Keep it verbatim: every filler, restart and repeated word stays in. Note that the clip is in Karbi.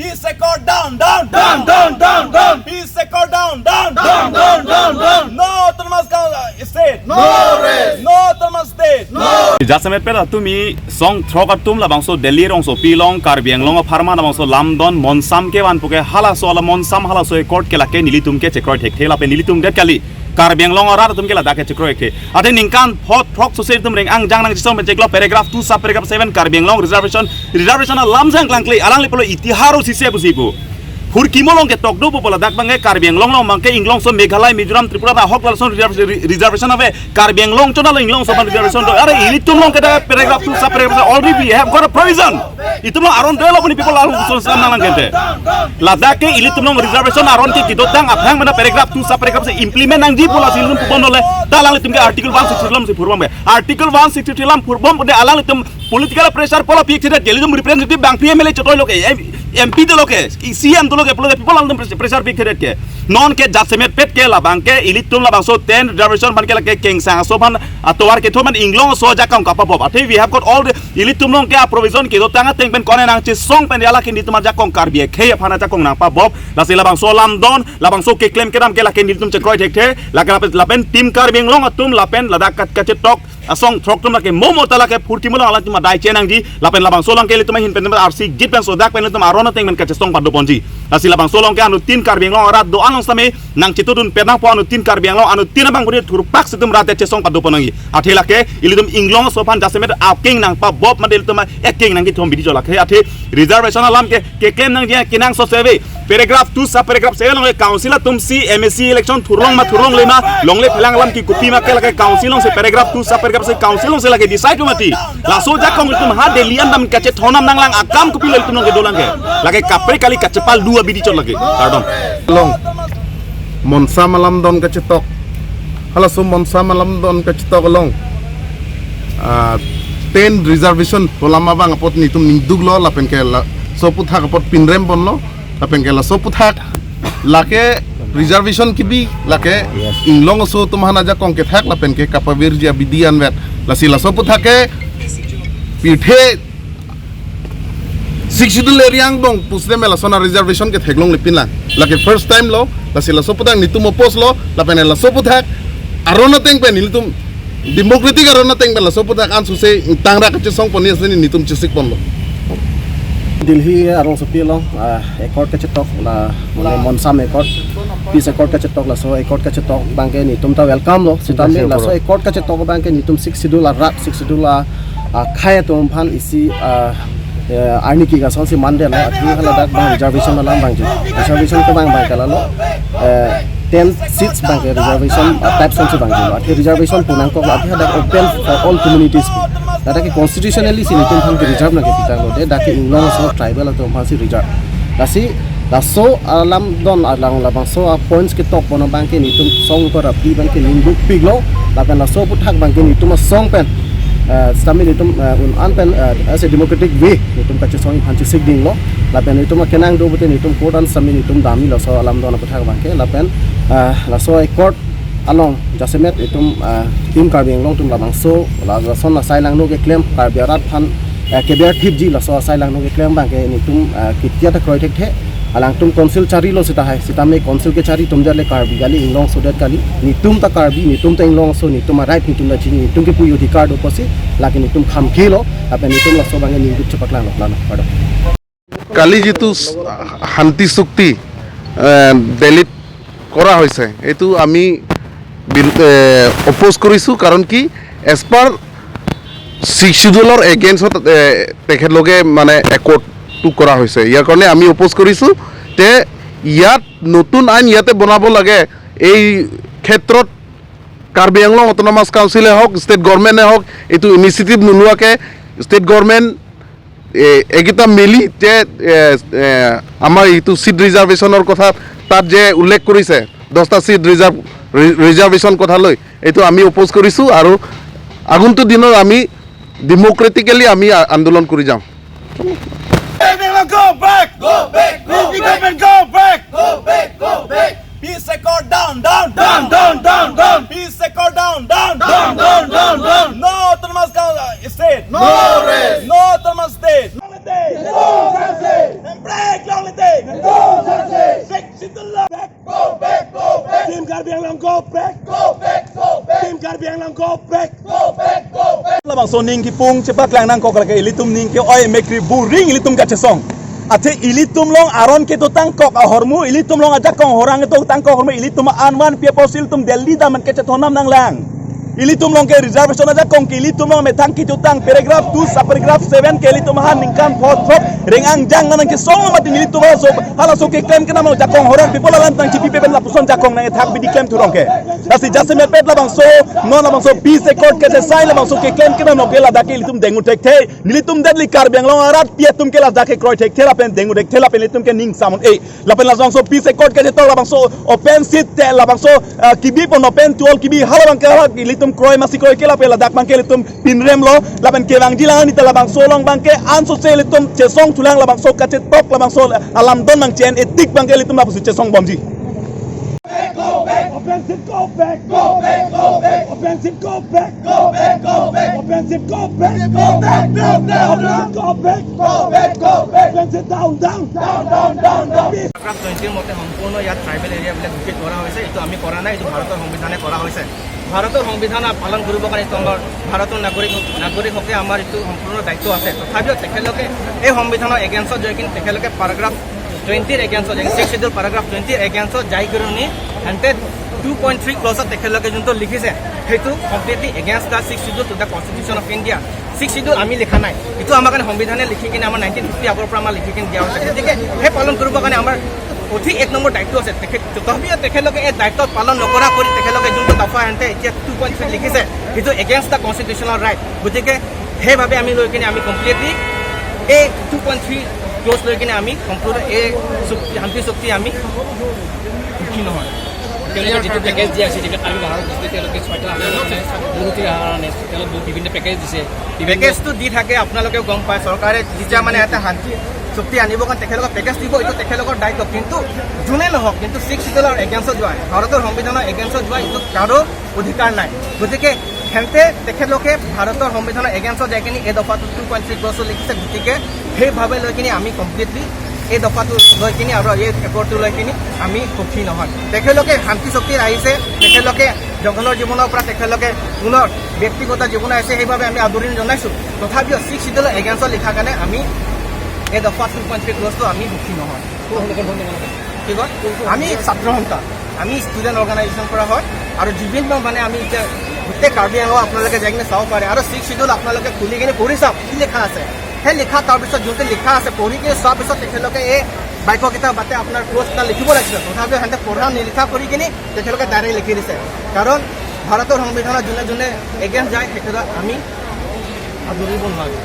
Peace Accord down, down, down, down, down, down. Peace Accord down, down, down, down, down, down. No autonomous coun-, uh, state. No rest. No autonomous state. No. Jasemet pen atum, song throk atum labangso Delhi rongsopi along Karbi Anglong apharman labangso lamdon monsam kevan puke halaso ala monsam halaso accord ke lake nelitum ke chekroi thekthe lapen nelitum det kali. Karbi Anglong arat atum ke ladak ke chekroi thekthe. Athe ningkan pho throk sose itum reng angjang nangchesong pen chiklo paragraph two sub paragraph seven Karbi Anglong reservation, reservation alam jang klangkle alangli pulo itiharo sise pusi pu. Phurkimo along ketok do pu ladak abangke Karbi Anglong along abangke inglongso Meghalaya, Mizoram, Tripura ta ahok lason reservation, reservation ave. Karbi Anglong chot alo inglongso aphan reservation do. Are ilitum along ke dak paragraph two sub paragraph seven already we have got a provision. Itum along aron dolo puni people along so sam nang langkente. Ladak ke ilitum along reservation aron ke kedotang aphrang mena paragraph two sub paragraph seven implement nangji pu lasi ilitum pubom dole. Ta alanglitum ke article one sixty-three alam si phurbom ke. Article one sixty-three alam phurbom pute alanglitum political pressure pulo pi thekthe, ilitum representative bangphli M L A chotoi lo ke, M-, M P dolo ke, C M dolo ke, pulo ke people alangtum pressure, pressure pi thekthe ke. Non ke jasemet pet ke labangke ilitum labangso ten reservation aphan ke lake kengsang aso aphan atovar ketho aphan inglongso ajakong kapabop. Athe we have got all the, ilitum along ke a provision kedotang ateng pen kone nangchesong pen ya lake nelitum ajakong Karbi akhei aphan ajakong nangpabop. Lasi labangso lamdon, labangso keklem kedam ke lake nelitum chekroi thekthe, lake lapen, lapen Team Karbi Anglong atum lapen ladak kat kachetok asong throk atum lake momo ta lake phurkimo along alangtum adai chenangji, lapen labangso along ke ilitum ahin pen arsik jit pen sodak pen ilitum aron ateng pen kachesong padoponji. Lasi labangso along ke anuttin Karbi Anglong arat do-an along sitame nangchetudun pen nangpo, anuttin Karbi Anglong anuttin abang budi thurpak si itum rat chesong padoponji. Athe lake ilitum inglongso aphan jasemet akeng nangpabop mate ilitum akeng nangkethom abidi chot lake. Athe reservation alam ke keklem nangji kenangsot ave. Paragraph two sub paragraph seven along ke council atum si M A C election thurlong ma thurlongle ma, longle phelang alam ke kopi ma ke lake council along si paragraph two sub paragraph seven council along si lake decide mati. Laso ajakong itum ha Delhi an dam kachethon nanglang akam kopilo itum along kedolang ke. Lake kaprek kali kachepal do abidi chot lake. Kardom. Along monsam alamdon kachetok. Halaso monsam alamdon kachetok along, ah, ten reservation pu alam abang apot nelitum ningduklo lapen ke laso aputhak apot pinrem ponlo lapen ke laso aputhak lake reservation kebi lake, yes, inglongso atum aphan ajakong kethak lapen ke kapavirji abidi anvet. Lasi laso aputhak ke pirthe Sixth Schedule area angbong pusitame lason a reservation ke theklongle pinlang. Lake first time lo, lasi laso aputhak nelitum oppose lo, lapen laso aputhak aron ateng pen nelitum democratic aron ateng pen laso aputhak ansose tangrak kachesong ponji asonsi nelitum chesik ponlo. Delhi arongsopi along, ah, accord kachetok la, mane monsam accord, peace accord kachetok, laso accord kachetok abangke nelitum ta welcome lo. Sitame laso accord kachetok abangke nelitum Sixth Schedule arat, Sixth Schedule a, akhei atum aphan isi, ah, eh, arni ke asonsi mandetlo. Athe haladak abang reservation alam vangji, reservation kevang abangke lalo, eh, ten seats abangke reservation, ah, type asonsi vangjilo. Athe reservation pu nangkok, athe hadak open for all communities pu. Ladak ke constitutionally si nelitum aphan ke reserve nangkepi tanglo, de dak ke inglongso tribal atum aphan si reserve. Lasi laso alamdon along labangso a points ketok pon abangke nelitum song ko rapi abangke ningdukpiklo, lapen laso aputhak abangke nelitum asong pen, eh, sitame nelitum, eh, un-an pen, eh, as a democratic way nelitum kachesong aphan chesik dinglo, lapen nelitum akenang do pute nelitum court an sitame nelitum damji laso alamdon aputhak abangke, lapen, eh, laso accord along jasemet itum, ah, Team Karbi Anglong atum labangso, la, lason asai langno keklem, Karbi arat aphan, eh, keber thipji laso asai langno keklem abangke nelitum, ah, ketia ta kroi thekthe, alangtum council charilo seta hai, sitame council kechari atum det le Karbi kali, inglongso det kali, nelitum ta Karbi, nelitum ta inglongso, nelitum a right nelitum ta chini, nelitum kepu adhikar do pusi, lake nelitum kham kilo, lapen nelitum laso abangke ningduk chepaklanglo, lana, pardon. কালি যিটো শান্তি চুক্তি, এ, দিল্লীত কৰা হৈছে, এইটো আমি বিল-, এ, অপ'জ কৰিছোঁ। কাৰণ কি, এজ পাৰ ছিক্স শ্বিডিউলৰ এগেইনষ্টত, এ, তেখেতলোকে মানে একৰ্ডটো কৰা হৈছে। ইয়াৰ কাৰণে আমি অপ'জ কৰিছোঁ যে ইয়াত নতুন আইন ইয়াতে বনাব লাগে। এই ক্ষেত্ৰত কাৰ্বি আংলং অট'নমাছ কাউন্সিলে হওক, ষ্টেট গভৰ্ণমেণ্টে হওক, এইটো ইনিচিয়েটিভ নোলোৱাকে ষ্টেট গভৰ্ণমেণ্ট এ, এইকেইটা মিলি যে, এ, এ, আমাৰ এইটো ছিট ৰিজাৰ্ভেশ্যনৰ কথা তাত যে উল্লেখ কৰিছে, দহটা ছিট ৰিজাৰ্ভ, ৰি-, ৰিজাৰ্ভেশ্যন কথা লৈ, এইটো আমি অপ'জ কৰিছোঁ আৰু আগন্তুক দিনত আমি ডেম'ক্ৰেটিকেলি আমি আ-, আন্দোলন কৰি যাম। Go back! Go back! Go back! Go back! Peace Accord down, down, down, down, down, down. Peace Accord down, down, down, down, down, down. No autonomous coun-, uh, state. No rest. No autonomous state. Long live the democracy. Long live the democracy. Long live the Back, go back, go back. Team Karbi Anglong, go back, go back, go back. Labangso ning kipung chepaklang nangkok lake ilitum ning ke-oi mekri buring ilitum kachesong. Athe ilitum along aron ketotangkok ahormu, ilitum along ajakong horang ketotangkok ahormu, ilitum an van pi apotsi ilitum Delhi dam an kachethon nam nanglang. Ilitum along ke reservation ajakong ke ilitum along methang kejutang paragraph two, subparagraph seven ke ilitum aphan ningkan pho throk reng angjang nang kesong mati ilitum halaso, halaso keklem kenam along jakong horang people alam tang chipi pepen lapuson jakong nangkethak bidi klem thurong ke. Lasi jasemet pet labangso, non labangso peace accord kachesai labangso keklem kenam along ke ladak ke ilitum dengdun thekthe. Nelitum det li Karbi Anglong arat pi atum ke ladak ke kroi thekthe lapen dengdun thekthe lapen ilitum ke ning samun e. Lapen labangso peace accord kachetok labangso open seat te labangso, ah, kebi pon open to all kebi halabang ke halak ilitum kroi masi kroi ke lapen ladak abang ke ilitum pinremlo lapen kevangji lang ani ta labangso along abang ke ansose ilitum chesong thulang labangso kachetok labangso alam don abang chen etik abang ke ilitum lapusi chesong bomji. Go back, offensive, go back, go back, go back, offensive, go back, go back, go back, offensive, go back, go back, go back, offensive, go back, go back, go back, offensive, down, down, down, down, down, down. প্যাৰাগ্ৰাফ টুৱেণ্টিৰ মতে সম্পূৰ্ণ ইয়াত ট্ৰাইবেল এৰিয়াবিলাক ঘোষিত কৰা হৈছে। এইটো আমি কৰা নাই, এইটো ভাৰতৰ সংবিধানে কৰা হৈছে। ভাৰতৰ সংবিধান পালন কৰিবৰ কাৰণে এইটো আমাৰ ভাৰতৰ নাগৰিক, নাগৰিকসকলে আমাৰ এইটো সম্পূৰ্ণ দায়িত্ব আছে। তথাপিও তেখেতলোকে এই সংবিধানৰ এগেইনষ্টত যাই কিনে তেখেতলোকে প্যাৰাগ্ৰাফ টুৱেণ্টিৰ এগেইনষ্টত, ছিক্স শ্বিডিউল প্যাৰাগ্ৰাফ টুৱেণ্টিৰ এগেইনষ্টত যাই কৰি সিহঁতে টু পইণ্ট থ্ৰী ক্লজত তেখেতলোকে যোনটো লিখিছে, সেইটো completely against the sixth schedule to the Constitution of India। Six schedule আমি লিখা নাই, এইটো আমাৰ কাৰণে সংবিধানে লিখি কিনে আমাৰ নাইনটিন ফিফটি আগৰ পৰা আমাৰ লিখি কিনে দিয়া হৈছে। গতিকে সেই পালন কৰিবৰ কাৰণে আমাৰ অধিক এক নম্বৰ দায়িত্ব আছে। তেখেত, তথাপিও তেখেতলোকে এই দায়িত্ব পালন নকৰা কৰি তেখেতলোকে যোনটো দফা সিহঁতে এতিয়া টু পইণ্ট থ্ৰী লিখিছে, সেইটো against the constitutional right। গতিকে সেইবাবে আমি লৈ কিনে আমি কমপ্লিটলি এই টু পইণ্ট থ্ৰী ক্লজ লৈ কিনে আমি সম্পূৰ্ণ এই চুক্তি, শান্তি চুক্তি আমি সুখী নহয়। তেওঁলোকে যিটো পেকেজ দিয়া হৈছে, যিবিলাক কাৰ্বি ভাষাৰ গোষ্ঠী তেওঁলোকে ছয়টা আন্দোলন আছে, বহুতে আহৰণ আছে, তেওঁলোকে বহুত বিভিন্ন পেকেজ দিছে। বিভিন্ন পেকেজটো দি থাকে, আপোনালোকেও গম পায়। চৰকাৰে যেতিয়া মানে এটা শান্তি চুক্তি আনিবৰ কাৰণে তেখেতলোকক পেকেজ দিব, এইটো তেখেতলোকৰ দায়িত্ব। কিন্তু যোনে নহওক, কিন্তু ছিক্স শ্বিডিউলৰ এগেইনষ্টত যোৱা, ভাৰতৰ সংবিধানৰ এগেইনষ্টত যোৱা এইটো কাৰো অধিকাৰ নাই। গতিকে সিহঁতে তেখেতলোকে ভাৰতৰ সংবিধানৰ এগেইনষ্টত যাই কিনে এই দফাটো টু পইণ্ট থ্ৰী ক্লজটো লিখিছে। গতিকে সেইভাৱে লৈ কিনে আমি কমপ্লিটলি এই দফাটো লৈ কিনে আৰু এই একৰ্ডটো লৈ কিনে আমি সুখী নহয়। তেখেতলোকে শান্তি চুক্তিত আহিছে, তেখেতলোকে জংঘলৰ জীৱনৰ পৰা তেখেতলোকে পুনৰ ব্যক্তিগত জীৱন আহিছে, সেইবাবে আমি আদৰণি জনাইছোঁ। তথাপিও ছিক্স শ্বিডিউলৰ এগেইনষ্টত লিখা কাৰণে আমি এই দফা টু পইণ্ট থ্ৰী ক্লজটো আমি সুখী নহয়। কি কয়? আমি ছাত্ৰ সন্থা, আমি ষ্টুডেণ্ট অৰ্গেনাইজেশ্যনৰ পৰা হয় আৰু বিভিন্ন মানে আমি এতিয়া গোটেই কাৰ্বি আংলং আপোনালোকে যাই কিনে চাব পাৰে আৰু ছিক্স শ্বিডিউল আপোনালোকে খুলি কিনে পঢ়ি চাওক কি লিখা আছে। সেই লিখা তাৰপিছত যোনটো লিখা আছে পঢ়ি কিনে চোৱাৰ পিছত তেখেতলোকে এই বাক্যকেইটা বাটে আপোনাৰ ক্লজ এটা লিখিব লাগিছিল। তথাপিও সিহঁতে পঢ়া নিলিখা কৰি কিনে তেখেতলোকে ডাইৰেক্ট লিখি দিছে। কাৰণ ভাৰতৰ সংবিধানত যোনে যোনে এগেইনষ্ট যায় তেখেতক আমি আদৰিব নোৱাৰোঁ।